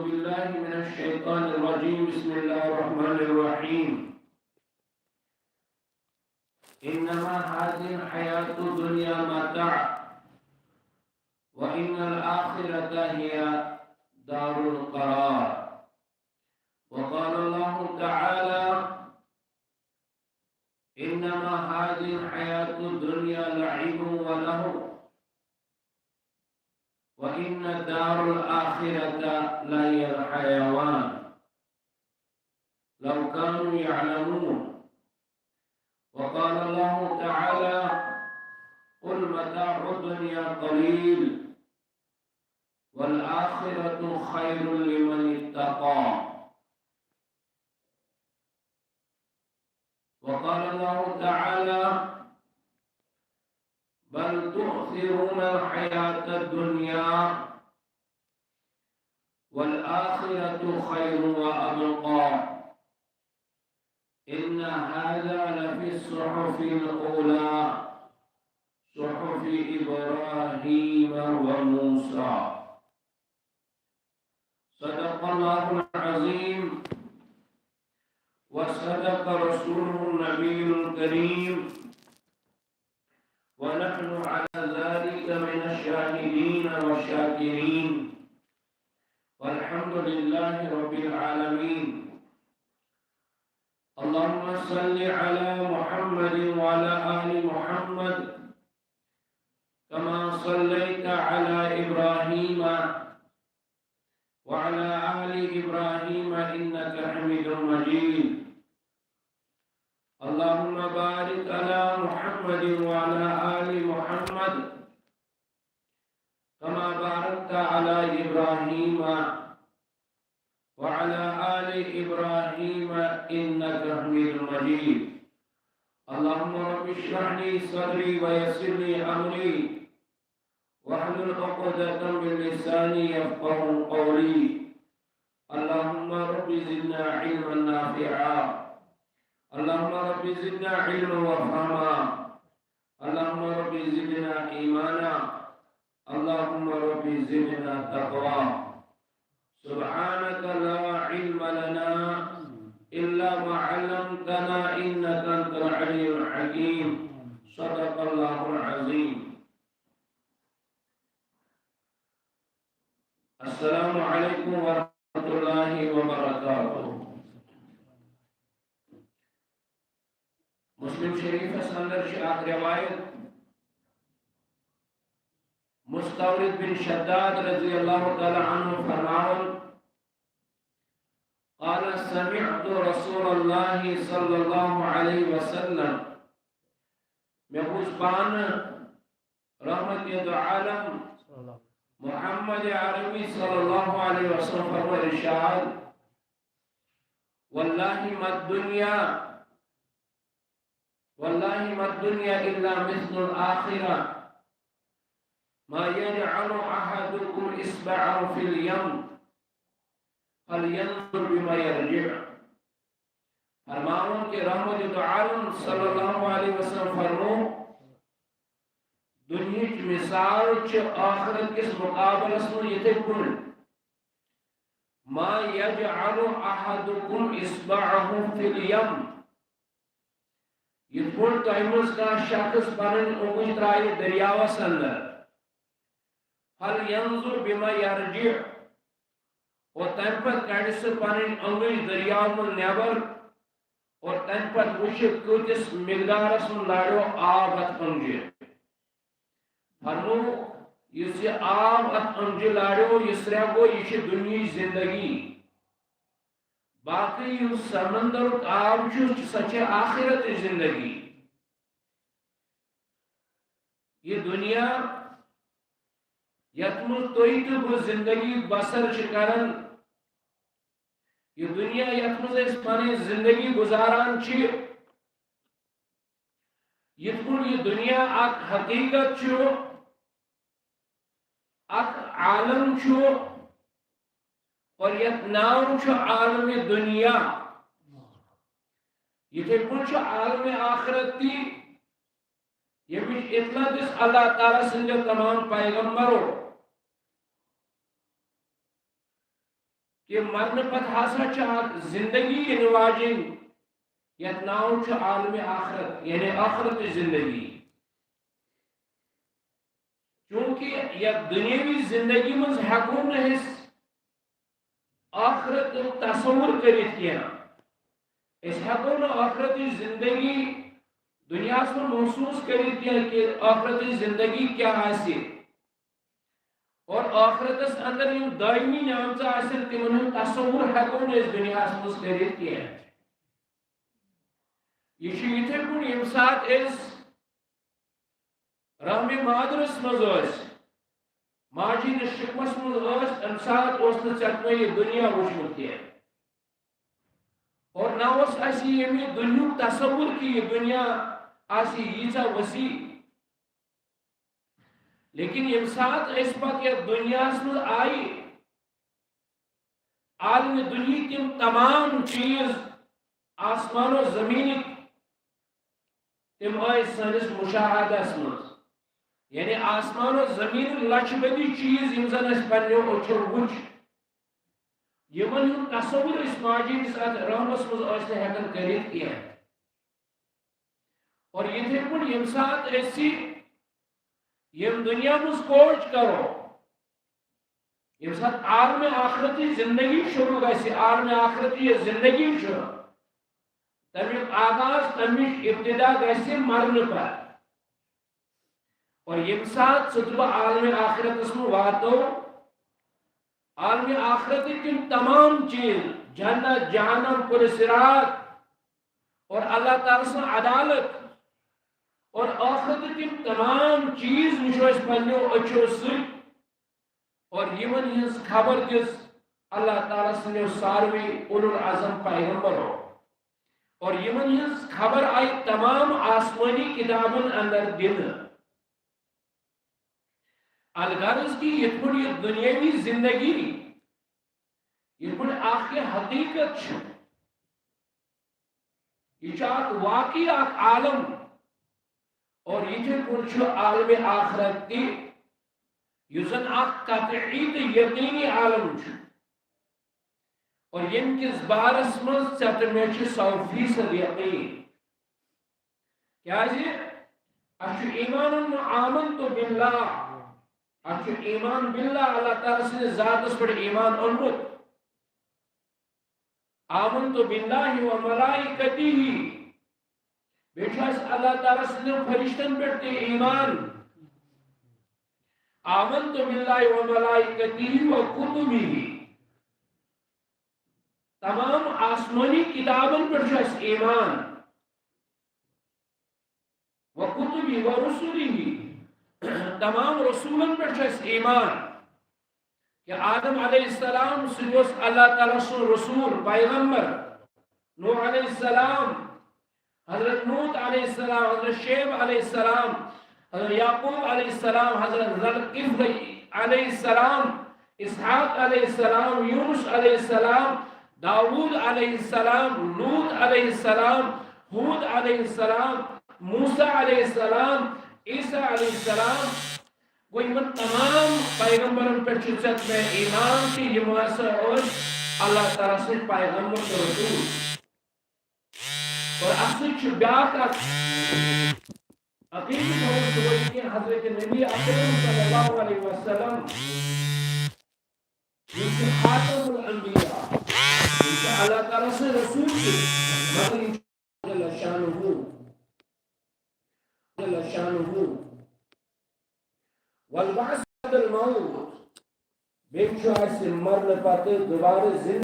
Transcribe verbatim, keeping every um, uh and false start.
بالله من الشيطان الرجيم. بسم الله الرحمن الرحيم. إنما هذه الحياة الدنيا متاع، وإن الآخرة هي دار القرار. وقال الله تعالى: إنما هذه الحياة الدنيا لعب ولهو، وإن الدار الآخرة لهي الحيوان، لو كانوا يعلمون. وقال الله تعالى: قل متاع الدنيا قليل، والآخرة خير لمن اتقى. وقال الله تعالى: بل تؤثرون الحياة الدنيا، والآخرة خير وأبقى. إن هذا لفي الصحف الأولى، صحف إبراهيم وموسى. صدق الله العظيم، وصدق رسوله النبي الكريم، ونحن على ذلك من الشاهدين والشاكرين، والحمد لله رب العالمين. اللهم صل على محمد وعلى آل محمد، كما صليت على إبراهيم وعلى آل إبراهيم إنك حميد مجيد. اللهم بارك على محمد وعلى آل محمد، كما باركت على إبراهيم وعلى آل إبراهيم إنك حميد مجيد. اللهم رب اشرح لي صدري ويسر لي أمري واحلل عقدة من لساني يفقه قولي. اللهم رب زدنا علما نافعا. اللهم رب زدنا علما وفهما. اللهم رب زدنا إيمانا. اللهم رب زدنا تقوى. سبحانك لا علم لنا إلا ما علمتنا إنك أنت العليم الحكيم. صدق الله العظيم. السلام عليكم ورحمة الله وبركاته. مسلم شریفس اندر چھِ اکھ روایت، مستورد بن شداد رضی اللہ تعالی عنہ فرماوان، قال سمعت رسول الله صلى الله عليه وسلم، مےٚ بوٗز پانہٕ رحمت دو عالم محمد عربی صلی اللہ علیہ وسلم فرماوان ارشاد، والله ما الدنيا، والله ما الدنيا إلا مثل الآخرة، ما يجعل أحدكم إصبعه في اليم فلينظر بما يرجع. فرماوان کہ رحمت دو عالم صلی اللہ علیہ وسلم فرمو، دنیاہٕچ مثال چھِ آخرت کِس مقابلس منٛز یِتھے پٲٹھۍ، ما يجعل أحدكم إصبعه في اليم، یِتھ پٲٹھۍ تۄہہِ منٛز کانٛہہ شخص پنٕنۍ اونٛگٕج ترٛایہِ دٔریاوس اندر، فلینظر بما یرجع، اور تمہِ پتہٕ کڑِ سُہ پنٕنۍ اونٛگٕج دٔریاو منٛز نٮ۪بر، اور تمہِ پتہٕ وٕچھِ کۭتِس مقدارس منٛز لاریو آب اتھ اونٛگجہِ۔ فرمو، یُس یہِ آب اتھ اونٛگجہِ لاریو، یہِ سرٛیٚہہ گوٚو، یہِ چھِ دُنیہٕچ زندگی۔ باقٕے یُس سمندرُک آب چھُ، سۄ چھِ آخرتٕچ زندگی۔ یہِ دُنیا، یتھ منٛز تُہۍ تہٕ بہٕ زندگی بسر چھِ کران، یہِ دُنیا، یتھ منٛز أسۍ پنٕنۍ زندگی گُزاران چھِ، یِتھ پٲٹھۍ یہِ دُنیا اکھ حقیقت چھُ، اکھ عالم چھُ، اور یتھ ناو چھُ عالم دُنیا، یِتھے پٲٹھۍ چھُ عالم آخرت تہِ، ییٚمِچ اطلاع دِژ اللہ تعالیٰ سٕنٛدیو تمام پیغمبرو۔ یہِ مرنہٕ پتہٕ ہسا چھِ اکھ زندگی یِنہٕ واجیٚنۍ، یتھ ناو چھُ عالمِ آخرت، یعنی آخرتٕچ زندگی۔ چونکہ یتھ دُنیٲوی زندگی منٛز ہٮ۪کو نہٕ أسۍ آخرتُک تصور کٔرِتھ کینٛہہ۔ أسۍ ہٮ۪کو نہٕ آخرتٕچ زندگی دُنیاہس منٛز محسوس کٔرِتھ کینٛہہ کہ آخرتٕچ زندگی کیٛاہ آسہِ۔ اور آخرتس اندر یِم دٲیمی نعمژٕ آسن، تِمن ہُنٛد تصور ہٮ۪کو نہٕ أسۍ دُنیاہس منٛز کٔرِتھ کینٛہہ۔ یہِ چھُ یِتھے پٲٹھۍ ییٚمہِ ساتہٕ أسۍ رحمِ مادرس منٛز ٲسۍ، ماجہِ ہٕنٛدِس شِکمس منٛز ٲسۍ، تمہِ ساتہٕ اوس نہٕ ژےٚ کانٛہہ یہِ دُنیا وُچھمُت کینٛہہ۔ اور نہ اوس اَسہِ ییٚمہِ دُنیُک تصور کہِ یہِ دُنیا آسہِ ییٖژاہ وسیع۔ لیکن ییٚمہِ ساتہٕ أسۍ پتہٕ یتھ دُنیاہس منٛز آیہِ، عالمِ دُنیہٕکۍ تِم تمام چیٖز، آسمان و زمیٖنٕکۍ، تِم آے سٲنِس مُشاہدس منٛز۔ یعنی آسمان و زمیٖنٕکۍ لچھ بٔدی چیٖز، یِم زن اَسہِ پننیو أچھو وُچھ، یِمن ہُنٛد تصور أسۍ ماجہِ ہٕنٛدِس اتھ رحمس منٛز ٲسۍ نہٕ ہٮ۪کان کٔرِتھ کینٛہہ۔ اور یِتھے پٲٹھۍ ییٚمہِ ساتہٕ أسۍ یہِ ییٚمہِ دُنیا منٛز کوچ کرو، ییٚمہِ ساتہٕ عالمِ آخرتٕچ زندگی شروع گژھِ، عالمِ آخرتٕچ یۄس زندگی چھُ، تَمیُک آغاز، تَمِچ ابتدا گژھِ مرنہٕ پتہٕ۔ اور ییٚمہِ ساتہٕ ژٕ تہٕ بہٕ عالمِ آخرتس منٛز واتو، عالمِ آخرتٕکۍ تِم تمام چیٖز، جنت، جہنم، پُلہِ صراط، اور اللہ تعالیٰ سٕنٛز عدالت، اور ٲخرتٕکۍ تِم تمام چیٖز وٕچھو أسۍ پننیو أچھو سۭتۍ، اور یِمن ہٕنٛز خبر دِژ اللہ تعالیٰ سٕنٛدیو ساروٕے اولو العزم پیغمبرو، اور یِمن ہٕنٛز خبر آیہِ تمام آسمٲنی کِتابن اندر دِنہٕ۔ الغرض کہِ یِتھ پٲٹھۍ یہِ دُنیٲوی زندگی، یِتھ پٲٹھۍ اکھ یہِ حقیٖقت چھِ، یہِ چھُ اکھ واقعی اکھ عالم، اور یِتھے پٲٹھۍ چھُ عالمِ آخرت تہِ، یُس زن اکھ قطعی تہٕ یقینی عالم چھُ۔ اور ییٚمہِ کِس بارس منٛز ژےٚ تہٕ مےٚ چھُ سو فیصد یقین۔ کیازِ؟ اَسہِ چھُ ایمان اوٚنمُت، آمنت باللہ، اَسہِ چھُ ایمان باللہ، اللہ تعالیٰ سٕنٛدِس ذاتس پٮ۪ٹھ ایمان اوٚنمُت۔ آمنت باللہ و ملائکتہ، بیٚیہِ چھُ اَسہِ اللہ تعالیٰ سٕنٛدٮ۪ن فرشتن پٮ۪ٹھ تہِ ایمان۔ آمنت باللہ و ملائکتہ و کتبہ، تمام آسمٲنی کِتابن پٮ۪ٹھ چھُ اَسہِ ایمان۔ و کتبہ و رسلہ، تمام رسولن پٮ۪ٹھ چھُ اَسہِ ایمان۔ کہ آدم علیہ السلام سُہ تہِ اوس اللہ تعالیٰ سُنٛد رسول، پیغمبر۔ نوح علیہ السلام، حضرت لوط علیہ السلام، حضرت شعیب علیہ السلام، حضرت یعقوب علیہ السلام، حضرت ذوالکفل علیہ السلام، اسحاق علیہ السلام، یونس علیہ السلام، داؤد علیہ السلام، لوط علیہ السلام، ہود علیہ السلام، موسیٰ علیہ السلام، عیسیٰ علیہ السلام۔ گوٚو یِمن تمام پیغمبرن پٮ۪ٹھ چھُ ژےٚ مےٚ ایمان کہِ یِم ہسا ٲسۍ اللہ تعالیٰ سٕنٛدۍ پیغمبر تہٕ رسول۔ اور اَتھ سۭتۍ چھُ بیٛاکھ اکھ عقیٖدٕ تھاوُن، سُہ گوٚو یہِ کہِ حضرت نبی اکرم صلی اللہ علیہ وسلم، یُس چھُ خاتم الانبیاء، یہِ چھُ اللہ تعالیٰ سٕنٛدۍ رسول تہِ، مگر یہِ چھُ جل شانہ، جل شانہ۔ والبعث بعد الموت، بیٚیہِ چھُ اَسہِ مرنہٕ پتہٕ دوبارٕ زِندٕ